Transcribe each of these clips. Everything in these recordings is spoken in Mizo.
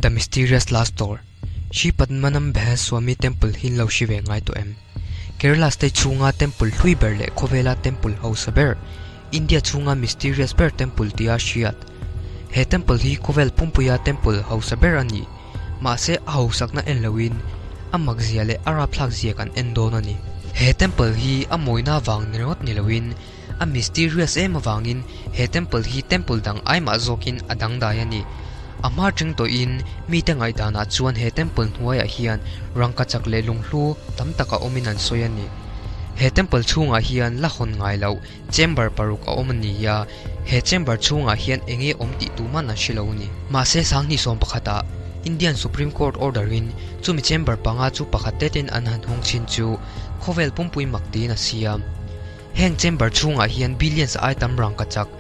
The Mysterious Last Door, Sri Padmanabha Swamy Temple hi in lo hri ve ngai tawh em? Kerala state chhunga temple hlui ber leh khawvela temple hausa ber, India chhunga mysterious ber temple tia hriat. He temple hi khawvel pumpuia temple hausa ber a ni. Mahse a hausakna en loin a makzia leh a rapthlak zia kan en dawn a ni. He temple hi a mawina vang ni ringawt ni loin a mysterious em avangin he temple hi temple dang aimah zawkin a dangdai a ni. A hma tring tawhin mite ngaihdanah chuan he temple hnuaiah hian rangkachak leh lunghlu tam tak a awmin an sawi a ni. He temple chhungah hian la hawn ngai loh chamber paruk a awm a ni a, he chamber chhungah hian eng nge awm tih tuman an hre lo a ni. Mahse 2011ah Indian Supreme Court order in chumi chamber panga chu pakhat tetin an han hawng chin chu khawvel pumpui mak tiin a siam. Heng chamber chhungah hian billions ai tam rangkachak,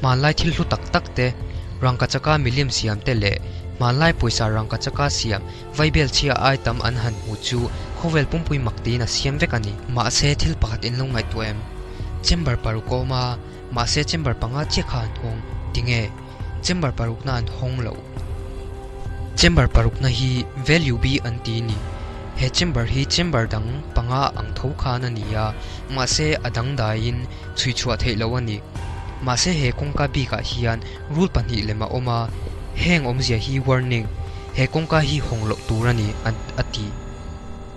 hmanlai thil hlu tak tak te, rangkachaka milim siam te leh hmanlai pawisa rangkachaka siam vaibel chhia ai tam an han hmu chu khawvel pumpui mak tiin a siam vek a ni. Mahse thil pakhat in lo ngaihtuah em? Chamber paruk a awm a, mahse chamber panga chiah kha an hawng. Tinge? Chamber parukna an hawng loh. Chamber parukna hi value bi an ti ni. He chamber hi chamber dang panga ang tho khan a ni a, mahse a dangdaiin chhui chhuah theih loh a ni. Mahse he kawngka bikah hian rule pahnih lem a awm a, heng awmzia hi warning, he kawngka hi hawng loh tur a ni, a ti.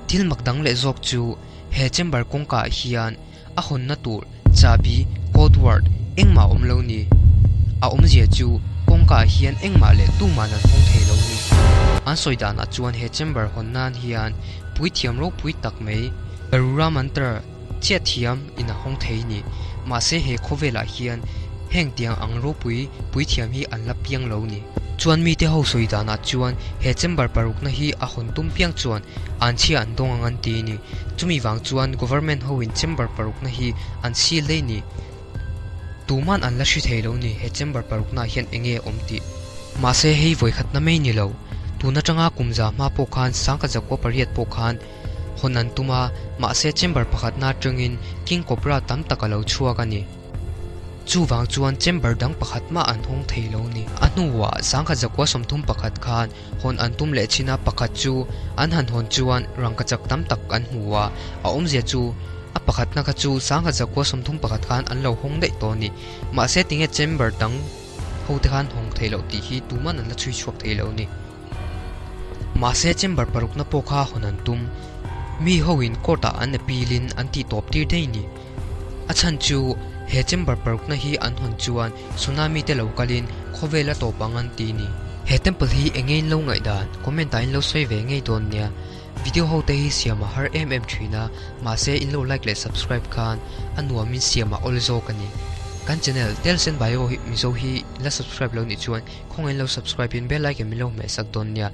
Thil mak dang leh zawk chu he chamber kawngkaah hian A hawnna tur chahbi, code word, engmah a awm lo ni. A awmzia chu kawngkaah hian engmah leh tuman an hawng thei lo ni. An sawi danah chuan he chamber hawn nan hian puithiam ropui tak mai Garura Mantra chiahthiam in a hawng thei ni. Mahse he khawvelah hian heng tiang ang ropui puithiam hi an la piang lo ni. Chuan mite ho sawi danah chuan he chamber parukna hi a hawn tum piang chuan anchhia an dawng ang an ti ni. Chumi vang chuan government ho in chamber parukna hi an seal daih ni. Tuman an la hri thei lo ni he chamber parukna ah hian enge awm tih. Mahse hei vawikhatna mai ni lo. Tun atanga kum za hma pawh khan sangka zakua pariat pawh khan hawn an tum a, mahse chamber pakhatna atangin king cobra tam tak a lo chhuak a ni. Chuvang chuan chamber dang pakhat mah an hawng thei lo ni. A hnuah 1931 khan hawn an tum leh chin a, pakhat chu an han hawn chuan rangkachak tam tak an hmu a, a awmzia chu a pakhatna kha chu 1931 khan an lo hawng daih tawh a ni. Mahse tinge chamber dang ho te khan hawng theih loh tih hi tuman an la chhui chhuak thei lo a ni. Mahse chamber parukna pawh kha hawn an tum. Mi hoin court ah an appeal in an tih tawp tir daih a ni. A chhan chu he chamber parukna hi an hawn chuan tsunami te lo kalin khawvel a tawp ang an ti ni. He temple hi enge in lo ngaihdan comment ah in lo sawi ve ngei dawn nia. Video ho te hi siam a har em em thin a, mahse in lo like leh subscribe khan a nuam in siam a awl zawk a ni. Kan channel Tales and Bio hi Mizo hi la subscribe lo nih chuan khawngaih in lo subscribe in bell icon min lo hmeh sak dawn nia.